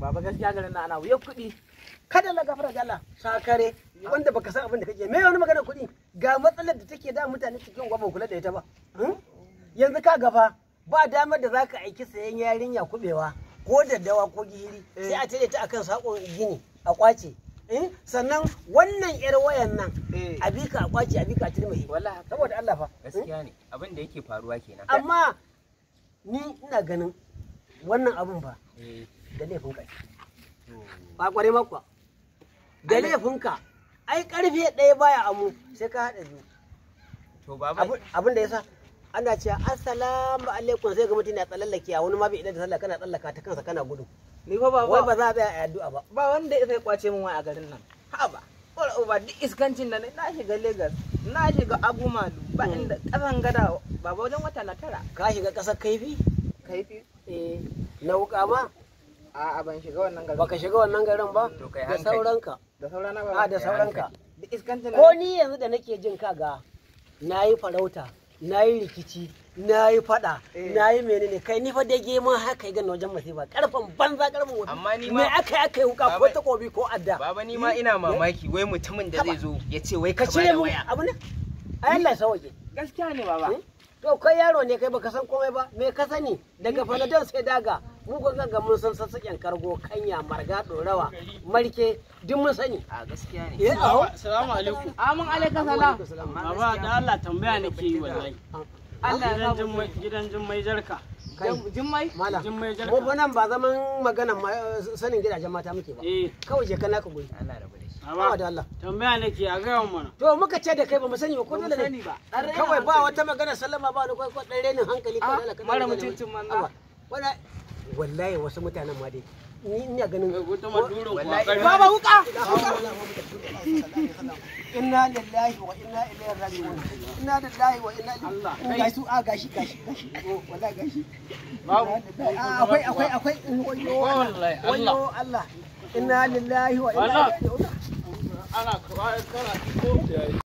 Baba gaskiya garin nan ana wuyar kuɗi. Kada la gafara da Allah sakare wanda baka san abin da kake me wani magana kuɗi ga matsalar da take da mutane cikin gwamnati kula da ita ba. Yanzu ka gafa ba damar da zaka aiki sayan yarinya kubewa ko daddawa ko gihiri sai a tare ta akan sakon gini a kwace. Sannan wannan yar wayan nan a bi ka a kwace a bi ka a turmihi. Wallahi saboda Allah fa. Gaskiya ne abin da yake faruwa kenan. Amma ni ina ganin wannan abun ba da laifinka. Ba kware makwa. Da laifinka ai karfe ɗaya baya amu sai ka haɗa biyu. To baba abin da yasa ana cewa assalamu alaikum sai ga mutum na tsallake wani ma bai idan da sallah kana tsallaka ta kansa kana gudu. Ni fa baba wai ba za a tsaya a addu'a ba. Ba wanda ya sai kwace min waya a garin nan. Haba. Ora uba duk iskancin da na shiga Lagos, na shiga Agumalu, ba inda kasan gada baba wajen wata na tara. Ka shiga ƙasar kaifi? Kaifi? Eh, na wuka ma? A'a ban shiga wannan garin. Baka shiga wannan garin ba? Da sauranka. Da saurana ba. A da sauranka. Duk iskancin ko ni yanzu da nake jin kaga na yi farauta, na yi rikici, na yi fada, na yi menene kai ni fa dai geman haka yi gana wajen masifa karfan banza karfan wata. Amma ni ma me aka yi wuka ko takobi ko adda. Baba ni ma ina mamaki wai mutumin da zai zo ya ce wai ka ka cire bada mu waya. abu ne? Ai Allah ya sauke. Gaskiya ne baba. To kai yaro ne kai baka san komai ba me ka sani daga faladan sai daga mu ga ga mun san sassaƙen kargo kanya marga dorawa marke duk mun sani. A gaskiya ne. Eh aho. Salamu alaikum. Amin alaika salam. Baba da Allah tambaya nake yi wallahi. Allah ya Gidan Jummai Jarka. Jummai? Malam. Jummai Jarka. Mu fa nan ba zaman magana sanin gidajen mata muke ba. Eh. Kawai je ka naka guri. Allah rabu da shi. Baba da Allah. Tambaya nake a gaya mana. To muka ce da kai ba mu sani ba ko dole ne. Ba. Kawai ba wata magana sallama ba wani ko dan renin hankali ko dole ka. Mara mutuncin manza. Wala wallahi wasu mutanen ma dai ni ina ganin wallahi baba wuka. Inna lillahi wa inna ilaihi raji'un. Inna lillahi wa inna ilaihi gashi a gashi gashi gashi wallahi gashi. Babu. Akwai akwai akwai wayo Allah. Allah. Inna lillahi wa inna ilaihi Ana kana ko